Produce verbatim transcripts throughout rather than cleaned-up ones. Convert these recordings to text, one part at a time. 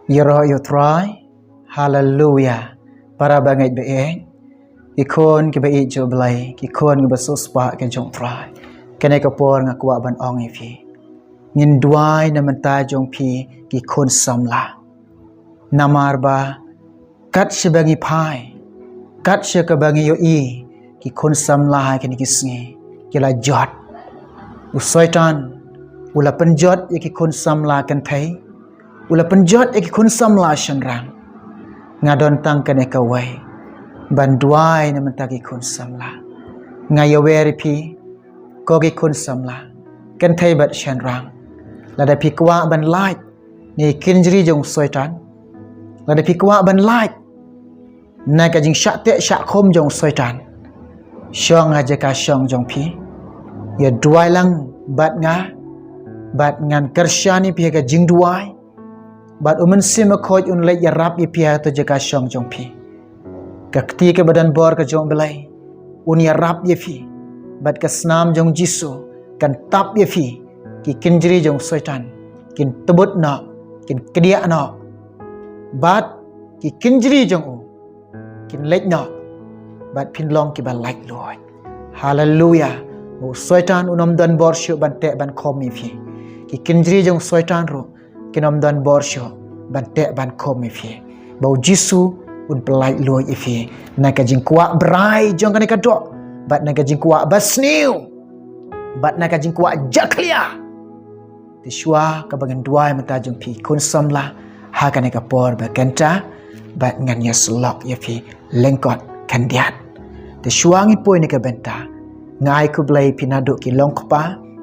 Ïaroh ïa u Trai. Haleluya. Para bangeit ba ïeit, ki khun kiba ïeit jong u Blei, ki khun kiba sngewsuk ka jong u Trai. Kane ka por nga kwah ban ong ïa phi, ngin duwai na bynta jong phi ki khun samla. Namar ba kat shaba ngi phai, kat shaba ngi ïohi, ki khun samla ha kine ki sngi ki la jot. U Soitan u la pynjot ïa ki khun samla kynthei, u la pynjot ïa ki khun samla shynrang. Nga don tang kane kawei, ban duwai na bynta ki khun samla. Nga ïawer ïa phi, ko ki khun samla, kynthei bad shynrang. Lada phi kwah ban lait na ki kynjri jong u Soitan, lada phi kwah ban lait na ka jingshah teh shah khum jong u Soitan, shong ha jaka shong jong phi, ïa duwai lang bad nga, bad ngan kyrshan ïa phi ha ka jingduwai, bad u Mynsiem Bakhuid un leit ïarap ïa phi ha kato jaka shong jong phi. Ka kti kaba don bor ka jong u Blei un ïarap ïa phi, bad ka snam jong u Jisu kan tap ïa phi. Ki kynjri jong u Soitan kin tbut noh, kin kdiah noh, bad ki kynjri jong u kin leit noh, bad phin long kiba laitluid. Haleluya. U Soitan un ym don bor shuh ban teh ban khum ïa phi. Ki kynjri jong u Soitan ruh kin ym don bor shuh ban teh ban khum ïa phi. Ba u Jisu un pyllait luid ïa phi na ka jingkwah brai jong kane ka doh, bad na ka jingkwah basniew, bad na ka jingkwah jakhlia. Te shuwa kaba ngan duwai na bynta jong phi khun samla ha kane ka por ba kynta, bad ngan ïasyllok ïa phi lyngkot khyndiat. Te shuwa ngi poi na ka bynta, nga ai khublei ïa phi naduh ki longkpa,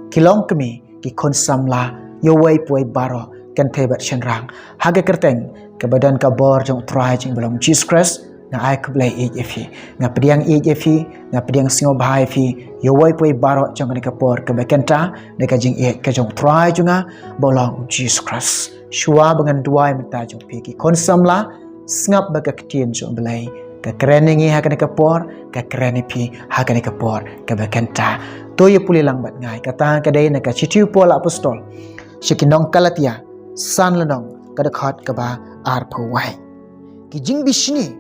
ki longkmie, ki khun samla, ïa uwei pa uwei baroh, kynthei bad shynrang. Ha ka kyrteng kaba don ka bor jong u Trai jong ngi ba long Jisu Khrist, nga ai khublei ïeit ïa phi. Nga pdiang ïeit ïa phi, nga pdiang sngewbha ïa phi, ïa uwei pa uwei baroh jong kane ka por kaba kynta, da ka jingïeit ka jong u Trai jong nga ba long u Jisu Khrist. Shuwa ba ngan duwai na bynta jong phi ki khun samla, sngap ba ka ktien jong u Blei ka kren ïa ngi ha kane ka por, ka kren ïa phi ha kane ka por kaba kynta. To ïa pule lang bad nga, kata ka dei na ka shithi u Paul Apostol sha ki nong Galatia, san lynnong, ka dkhot kaba arphew wei. Ki jingbishni,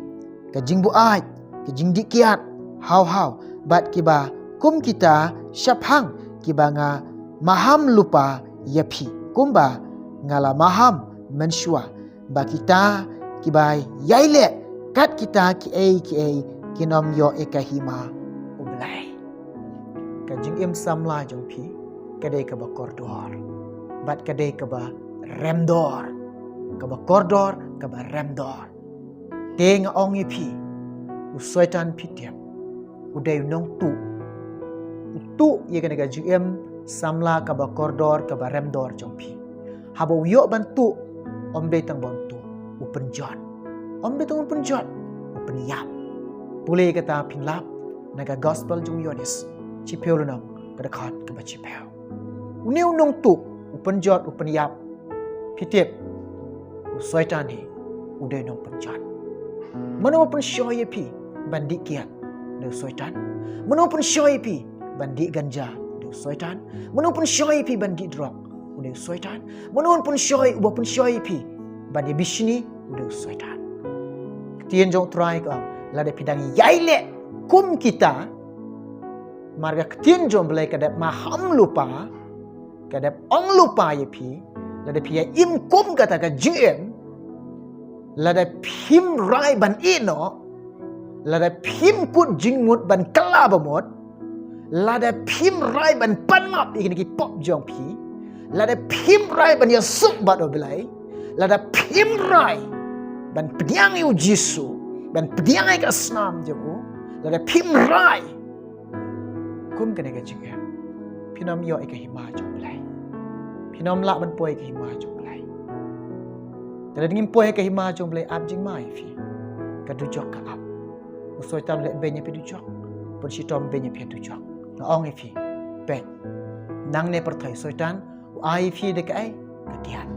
ka jingbuaid, ka jingdih kiad, haw haw, bad kiba kum kita shaphang kiba nga maham lypa ïa phi, kumba nga la maham mynshuwa, ba kita kiba ïai leh kat kita kiei kiei kin ym ïoh ïa ka hima u Blei. Ka jingim samla jong phi ka dei kaba kordor, bad ka dei kaba remdor. Kaba kordor, kaba remdor. Te nga ong ïa phi, u Soitan, phi tip, u dei u nongtuh. U tuh ïa kane ka jingim samla kaba kordor, kaba remdor jong phi. Haba u ïoh ban tuh, ym dei tang ban tuh, u pynjot. Ym dei tang u pynjot, u pynïap. Pule kata phin lap na ka Gospel jong u Ïoannis, shiphew lynnong, ka dkhot kaba shiphew. Une u nongtuh, u pynjot, u pynïap, phi tip, u Soitan hi u dei u nongpynjot. Mano ba pynshoi ïa phi ban dih kiad? U dei u Soitan. Mano ba pynshoi ïa phi ban dih ganja? U dei u Soitan. Mano ba pynshoi ïa phi ban dih drok? U dei u Soitan. Mano ba pynshoi, uba pynshoi ïa phi ban ïa bishni? U dei u Soitan. Ktien jong u Trai ka ong, lada phi dang ïai leh kum kita, namar ka ktien jong u Blei ka dep maham lypa, ka dep ong lypa ïa phi, lada phi ïa im kum kata ka jingim, lada phim rai ban ïeh noh, lada phim kut jingmut ban kylla ba mut, lada phim rai ban pan map ïa kine ki pop jong phi, lada phim rai ban ïasuk bad u Blei, lada phim rai ban pdiang ïa u Jisu, ban pdiang ïa ka snam jong u, lada phim rai kum kane ka jingim, phin ym ïoh ïa ka hima jong u Blei. Phin ym lah ban poi ïa ka hima jong u Blei. Te lada ngim poi ïa ka hima jong u Blei, ap jingma ïa phi. Ka dujok ka ap. U Soitan u leh beiñ ïa phi dujok. Pynshitom beiñ ïa phi dujok. Nga ong ïa phi, peit, nangne pyrthei u Soitan u ai ïa phi da kaei? Ka kiad.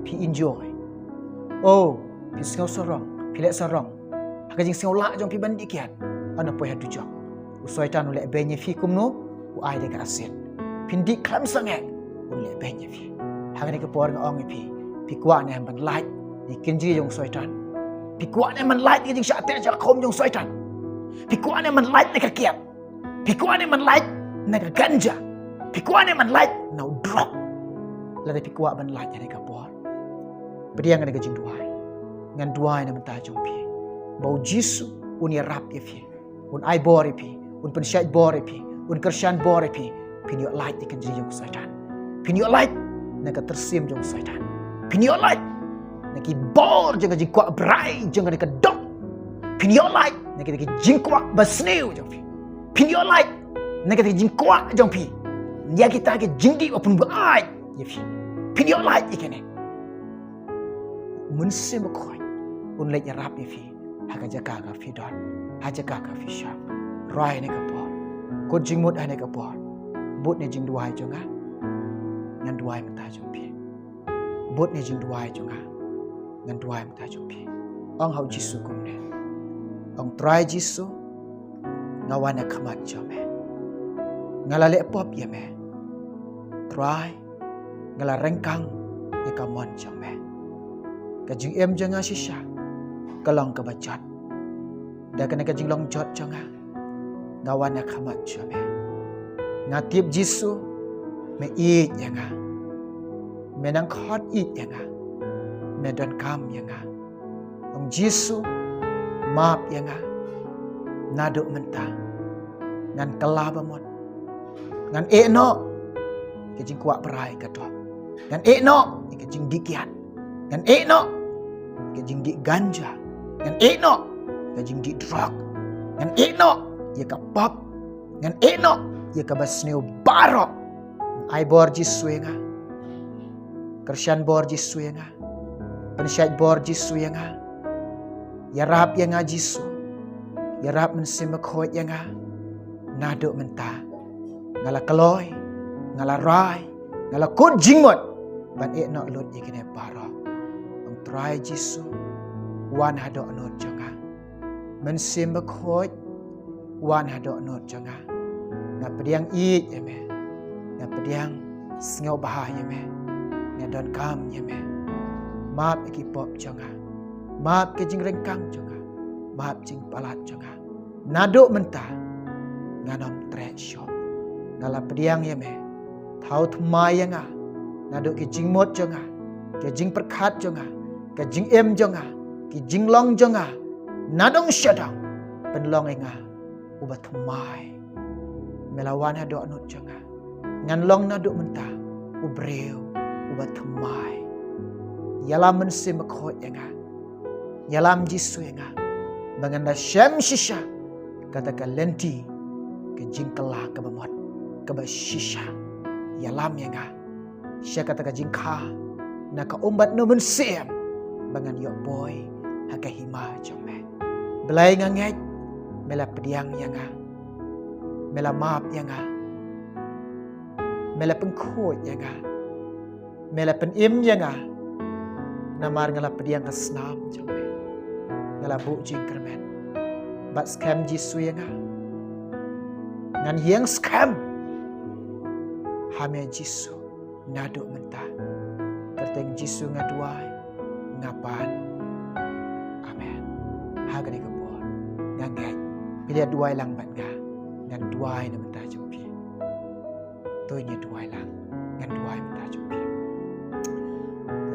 Phi enjoy. Oh, phi sngew sarong, phi leh sarong. Ha ka jingsngewlah jong phi ban dih kiad, un ym poi ha dujok. U Soitan u leh beiñ ïa phi kumno? U ai da ka asid. Phin dih khlem sangeh, un leh beiñ ïa phi. Ha kane ka por nga ong ïa phi, phi kwah ne em ban lait ïa ki kynjri jong u Soitan? Phi kwah ne ban lait na ka jingshah teh shah khum jong u Soitan? Phi kwah ne ban lait na ka kiad? Phi kwah ne ban lait na ka ganja? Phi kwah ne ban lait na u drok? Lada phi kwah ban lait ha kane ka por, pdiang ïa kane ka jingduwai. Ngan duwai na ka bynta jong phi ba u Jisu un ïarap ïa phi, un ai bor ïa phi, un pynshait bor ïa phi, un kyrshan bor ïa phi. Phin ïoh lait na ki kynjri jong u Soitan. Phin ïoh lait na ka tyrsim jong u Soitan. Phin ïoh lait na ki bor jong ka jingkwah brai jong kane ka doh. Phin ïoh lait na kita ki jingkwah basniew jong phi. Phin ïoh lait na kita ki jingkwah jong phi ïa kita ki jingdih ba pynbuaid ïa phi. Phin ïoh lait ïa kine. U Mynsiem Bakhuid un leit ïarap ïa phi ha ka jaka ka phi don, ha jaka ka phi shong. Rwai ha kane ka por, kut jingmut ha kane ka por. Bud ïa ka jingduwai jong nga, ngan duwai na ka bynta jong phi. Bud ïa ka jingduwai jong nga, ngan duwai na ka bynta jong phi. Ong ha u Jisu kumne: Ong Trai Jisu, nga wan ha khmat jong me. Nga la leh pop ïa me. Trai, nga la ryngkang ïa ka mon jong me. Ka jingim jong nga shisha ka long kaba jot. Da kane ka jinglong jot jong nga, nga wan ha khmat jong me. Nga tip Jisu, me ïeit ïa nga. Me nang khot ïeit ïa nga. Me donkam ïa nga. Ong Jisu, map ïa nga. Naduh mynta ngan kylla ba mut. Ngan ïeh noh ïa ka jingkwah brai ka doh. Ngan ïeh noh ïa ka jingdih kiad. Ngan ïeh noh ïa ka jingdih ganja. Ngan ïeh noh ïa ka jingdih drok. Ngan ïeh noh ïa ka pop. Ngan ïeh noh ïa ka basniew baroh. Ai bor Jisu ïa nga. Kyrshan bor Jisu ïa nga. Pynshait bor Jisu ïa nga. Ïarap ïa nga Jisu. Ïarap Mynsiem Bakhuid ïa nga. Naduh mynta nga la kloi, nga la rai, nga la kut jingmut ban ïeh noh lut ïa kine baroh. Ong Trai Jisu, wan ha dohnud jong nga. Mynsiem Bakhuid, wan ha dohnud jong nga. Nga pdiang ïeit ïa me. Nga pdiang sngewbha ïa me. Nga donkam ïa me. Map ïa ki pop jong nga. Map ki jingryngkang jong nga. Map jingpalat jong nga. Naduh mynta ngan ym treh shuh. Nga la pdiang ïa me. Thaw thymmai ïa nga naduh ki jingmut jong nga, ki jingpyrkhat jong nga, ki jingim jong nga, ki jinglong jong nga. Nadong shadong pynlong ïa nga uba thymmai. Me la wan ha dohnud jong nga. Ngan long naduh mynta u briew uba thymmai. Ïalam Mynsiem Bakhuid ïa nga. Ïalam Jisu ïa nga ba ngan da shem shisha kata ka lynti ka jingkylla kaba mut kaba shisha. Ïalam ïa nga sha kata ka jingkha na ka um bad na u Mynsiem ba ngan ïoh poi ha ka hima jong me. Blei nga ngeit me la pdiang ïa nga, me la map ïa nga, me la pynkhuid ïa nga, me la pynim ïa nga. Namar nga la pdiang ka snam jong me, nga la buh jingkyrmen. Bat skhem Jisu ïa nga, ngan ïeng skhem ha me Jisu naduh mynta. Kyrteng Jisu nga duwai, nga pan. Amen. Ha kane ka por nga ngeit phi la duwai lang bad nga. Ngan duwai na ka bynta jong phi. To ngin duwai lang. Ngan duwai na ka bynta jong phi.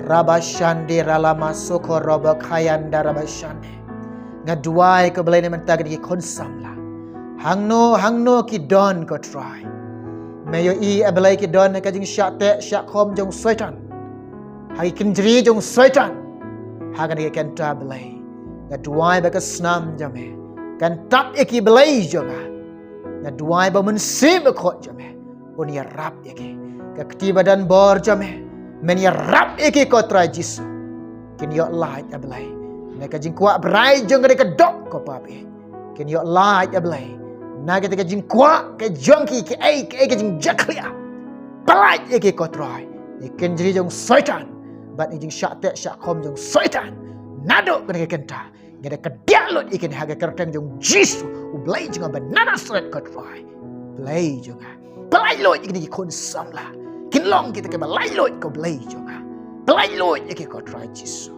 Rabashande ralama soko robo kayanda rabashande. Nga duwai ko Blei na ka bynta kine ki khun samla. Hangno hangno ki don ko Trai, me ïohi A Blei ki don ha ka jingshah teh shah khum jong Soitan, ha ki kynjri jong Soitan. Ha kane ka kynta Blei nga duwai ba ka snam jong me kan tap ïa ki Blei jong nga. Nga duwai ba u Mynsiem Bakhuid jong me un ïarap ïa ki. Ka kti ba don bor jong me, men ïarap ïa ki ko Trai Jisu. Kin ïoh lait A Blei na ka jingkwah brai jong kane ka doh ko Pa baieit. Kin ïoh lait A Blei na kata ka jingkwah ka jong ki, kiei kiei ka jingjakhlia. Pynlait ïa ki ko Trai, ïa ki kynjri jong Soitan bad ïa ki jingshah teh shah khum jong Soitan. Naduh kane ka kynta nga da kdiah lut ïa kine ha ka kyrteng jong Jisu U Blei jong nga ba na Nasaret ko Trai. Blei jong nga, pynlait lut ïa kine ki khun samla. Kin long kita kiba lait lut ko Blei jong nga. Pynlait lut ïa ki ko Trai Jisu.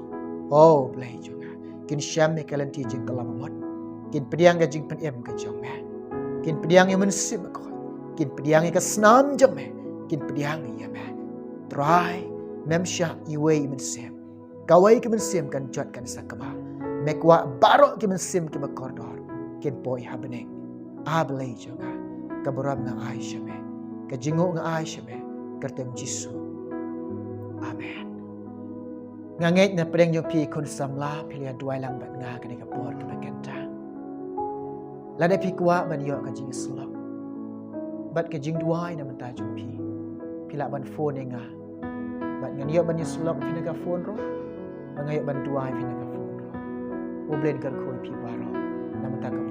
O Blei jong nga, kin shem ïa ka lynti jingkylla bamut. Kin pdiang ka jingpynim ka jong me. Kin pdiang ïa u Mynsiem Bakhuid. Kin pdiang ïa ka snam jong me. Kin pdiang ïa me. Trai, mem shah iwei i mynsiem. Kawei ka mynsiem kan jot kan sakma. Me kwah baroh ki mynsiem kiba kordor kin poi ha bneng. A Blei jong nga, ka burom nga ai sha me. Ka jingnguh nga ai sha me. Kyrteng Jisu. Amen. Nga ngeit na pdeng jong phi khun samla phi la duwai lang bad nga kane ka por kaba kynta. Lada phi kwah ban ïoh ka jingïasyllok bad ka jingduwai na bynta jong phi, phi lah ban phone ïa nga. Bad ngan ïoh ban ïasyllok phi na ka phone ruh, bad nga ïoh ban duwai phi na ka phone ruh. U Blei un kyrkhu ïa phi baroh na bynta ka